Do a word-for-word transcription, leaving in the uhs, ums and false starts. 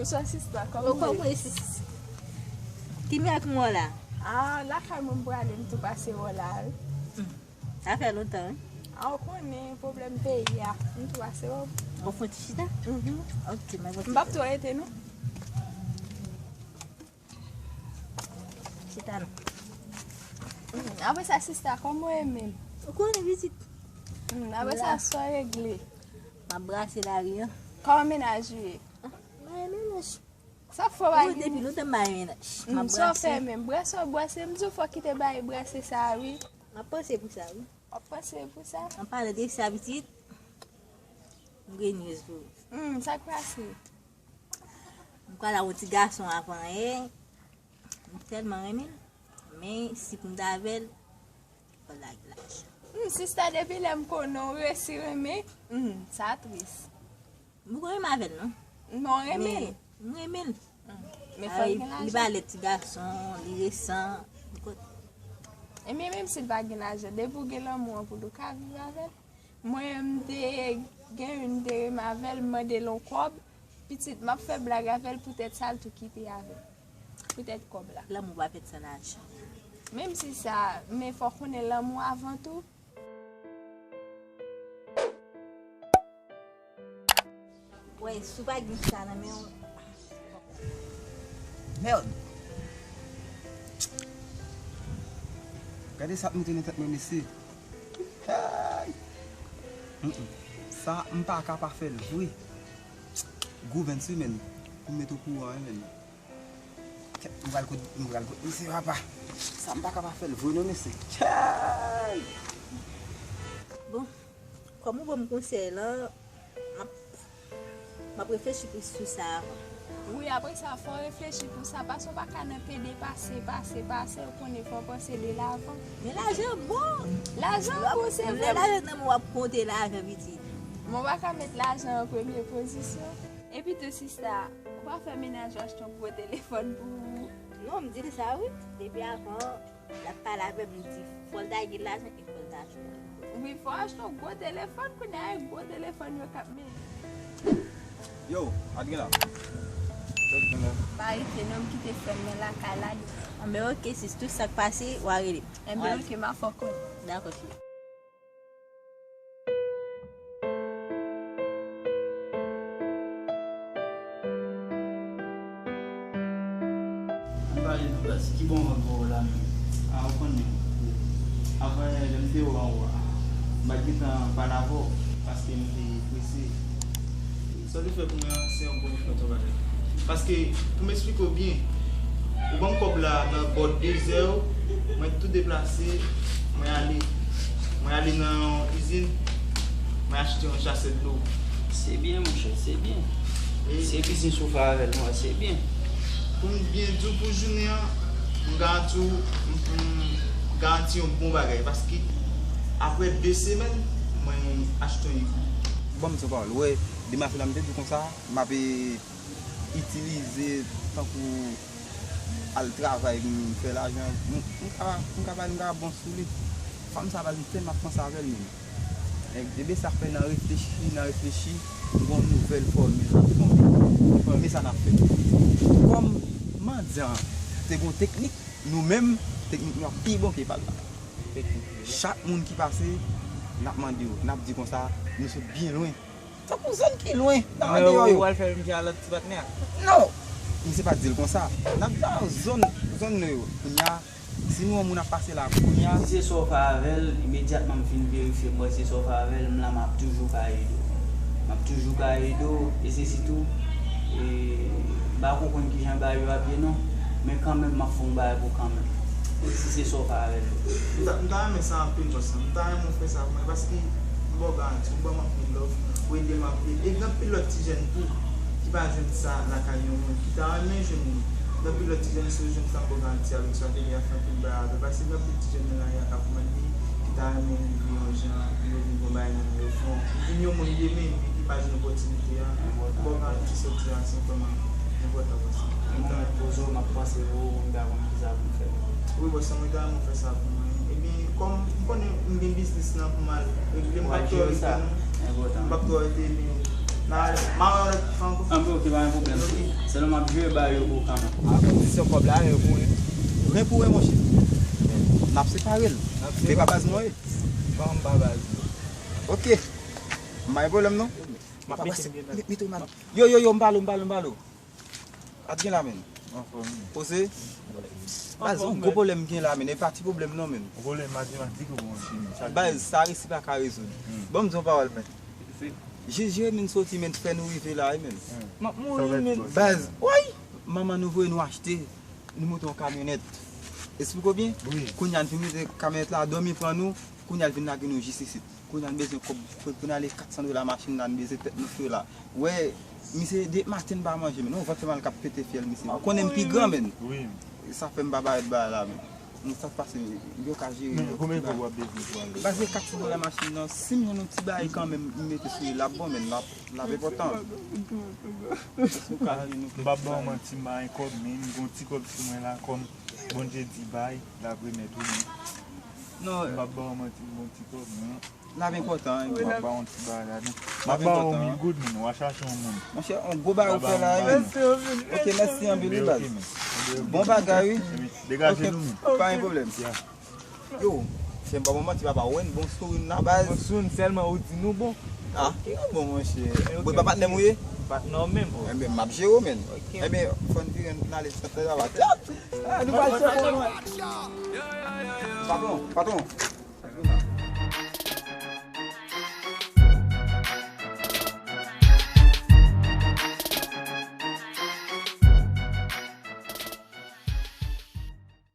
Bonswa sista, kòman w ye? Ki mirak mwen la? Ah, lakay mwen m prale, m tou pase wè w la wi. Hmm. Sa fè lontan wi. Ah, ou konnen pwoblèm peyi a. M tou pase wè w. Ou fè yon ti chita? Mhm. Ok, mwen. M p ap twò rete non. Chita non. Hmm, apre sa sista, kòman w ye menm? Ou konnen pitit. Hmm, apre sa sa w regle? M ap brase lari an. Kòman mennaj ou ye? Ah, mwen renmen mennaj. Sa fò bagay. Depi lontan m pa gen mennaj. M ap brase. Sa w fè menm? Brase w brase, m di w fò w kite bagay brase sa a wi. M ap panse pou sa wi. W ap panse pou sa? An palan de sa pitit, m gen news pou ou. Hmm, sa k pase? M pral a yon ti gason avan yè. M tèlman renmen l. Men si pou m ta avè l, fò l lage lajan. Hmm, sista, depi lè m konnen w resi renmen, hmm, sa tris. M poko renmen avè l non. Non, renmen l. Men m renmen l. Men fò l gen lajan. Li pa lèd ti gason, li resan. Ebyen, menm si l pa gen lajan, depi w gen lanmou an pou l, ou ka viv avè l. Mwen, m te gen youn, m te renmen avè l, m mande l yon kòb. Pitit, m ap fè blag avè l, poutèt sa, l tou kite avè m. Poutèt kòb la. Lanmou pa fèt san lajan. Menm si sa, men fò w konnen lanmou avan tou. Wè, si w pa gen sa nan men w. Mèd! Gade sa k moute nan tèt mwen, mesye. Hey! Mm, mm. Sa, m pa ka pa fè l vre. Gou venn semèn pou m mete okouran, wi, menn. Kèt, nou pral kot, nou pral kot misye papa. Sa m pa ka pa fè l vre non, mesye. Chey! Bon, kòm ou ban m konsèy lan, m ap, m ap reflechi plis sou sa avan. Wi, apre sa, fò w reflechi pou sa, paske w pa ka nan pede pase, pase, pase, ou konnen fò w panse de lavan. Men lajan bon! Lajan bon, se vre. Lè lajan nan men w, w ap konte lajan, pitit. Men w pa ka met lajan an premye pozisyon. Epi tou, sista, ou pa fè mennaj ou achte yon gwo telefòn pou ou? Non, m di l sa wi. Depi avan, l ap pale avè m, m di fò l ta gen lajan e fò l ta achte yon gwo. Wi, fò w achte yon gwo telefòn, kounye a e gwo telefòn yo k ap men. Yo, Adriana. Pa rete non, m kite frè m nan lakay la. Anben, ok, sis, tout sa k pase, w a rele m. Enben, ok, m a fè w konnen. Dakò, cheri. Ann pale nou, baz. Ki bon vant mwen wè la menm? A, ou konnen. Avan yè, lè m te wè w anwo a, m pa t gentan pale avè w, paske m te prese. Sa w te fè pou mwen an, se yon bon efò, bagay. Paske, pou m eksplike w byen, ou ban m kòb la nan bò de zè, mwen tou deplase, mwen ale. Mwen ale nan yon izin, mwen achte yon jasè dlo. Se byen, monchè, se byen. E se biznis ou fè avè l, mwen, se byen. Pou m byen di w, pou jounen an, m garanti w, m, m garanti yon bon bagay. Paske, apre de semèn, mwen achte yon igloo. Ban m ti pawòl, ou wè, demach la m te di w konsa, m ap itilize tankou al travay pou m fè lajan. M, m ka, m ka pale, m ka bon sou li. Fanm sa pa gen tèm ap panse avè l menm. E, ebyen sa fè nan reflechi, nan reflechi, m gon nouvèl fòmil n ap fòme. Fòme sa n ap fè. Kòm mandyan te gon teknik, nou menm, teknik nou ap pi bon ke pa l la. Chak moun ki pase, n ap mande yo, n ap di konsa, nou sot byen lwen. Tankou zòn ki lwen nan andeyò yo. Ou pral fè menm jan a lòt ti patnè a? Non! Misye pa t di l konsa. N ap di a zòn, zòn nou yo. Kounye a, si nou wè moun ap pase la, kounye a. Si se sa w fè avè l, imedyatman m fin verifye, m wè se sa w fè avè l, m la, m ap toujou ka ede w. M ap toujou ka ede w, e se sitou, e, m pa ko konn kijan bagay yo ap ye non, men kanmenm m ap fè yon bagay pou kanmenm. E si se sa w fè avè l. M ta, m ta renmen sa anpil, bòs lan. M ta renmen w fè sa pou mwen, paske m ba w garanti, ou ban m anpil love, ou ede m anpil. E gen anpil lòt ti jèn tou ki pa jwenn sa lakay yon moun, ki ta renmen jwenn li. Gen anpil lòt ti jèn, si yo jwenn sa, m ba w garanti avèk sa, atelier a fè anpil bagay avè l. Paske gen anpil ti jèn nan lari a k ap mande, ki ta renmen rive yon jan, pou yo vin gon bagay nan men yo. Fò vin yon moun demen, men ki pa jwenn opòtinite a. Enpòtan. Bon, anpil sòti a, se vrèman enpòtan pou sa. Mwen menm, poze w, m ap panse pou ou, m ta konn kisa pou m fè. Wi, bòs lan, mwen ta renmen w fè sa pou mwen. Ebyen, kòm m konnen m gen biznis lan pou m al regle, m p ap twò rete non. M p ap twò rete, men Mare yon lòt fwa ankò. Anben, oke, pa gen pwoblèm. Sèlman m ap jere ba yo pou kanmenm. A kondisyon kòb la, ren pou ren. Ren pou ren, monchè. N ap separe l. Men pa baz nou an ye. Ban m ba baz nou. Oke. M pa gen pwoblèm non. M ap mete m byen. Mete w mal. Yo, yo, yo, m pale w, m pale w, m pale w. Sa t gen la, menn? Anfòm. Poze. Baz, yon gwo pwoblèm m gen la, menn. E pa ti pwoblèm non, menn. Yon pwoblèm matematik ou bon, chimik? Baz, sa resi pa ka rezoud. Ban m di yon pawòl, menn. Jis Jeremine soti, menn, fè nou rive la wi, menn. M ap mouri, menn. Baz, woy! Manman nou voye nou achte, nou monte yon kamyonèt. Esplike w byen? Wi. Kounye a n fin mete kamyonèt la, dòmi pran nou, kounye a l vin lage nou jis isit. Kounye a n bezwen kòb pou, pou n ale kat san dola machin nan, n bezwen tèt nou fre la. Wè, misye de maten n pa manje, menn. Yon vant fè mal k ap pete fyèl, misye. Ou konnen m pi gran, menn. Wi. Sa fè m pa parèt ba la, menn. Nou sa pase, yo ka jere. Men konbyen kòb w ap bezwen pou ale? Baz, se kat san dola machin nan. Si m jwenn yon ti bagay kanmenm, m mete sou li, l ap bon, menn. L ap, l ap enpòtan. Si w ka jwenn yon kèk ti bagay. M p ap ba w manti, m pa gen kòb, men m gen yon ti kòb sou mwen la, kòm Bondye di bay, l ap remèt ou, men. Non. M p ap ba w manti, m gen yon ti kòb, men. L ap enpòtan, wi. M ap ba w yon ti bagay ladan. M ap ba w mil goud, men w a chache yon moun. Monchè, yon gwo bagay ou fè la, wi, men. Mèsi anpil. Ok, mèsi anpil, wi, baz. Bon bagay, wi. Degaje nou, men. Pa gen pwoblèm. Yo, chè, m pa ba w manti, papa, ou wè n bon souri n la, baz. Bon souri n sèlman, ou di nou bon. Ah, ki bon, monchè. Bon, e pa patnè m ou ye? Patnè w menm. Enben, m ap jere w, menn. Enben, fò n vire n ale, sa, sa, sa va. Ah, nou pral fè bon, non. Patwon, patwon.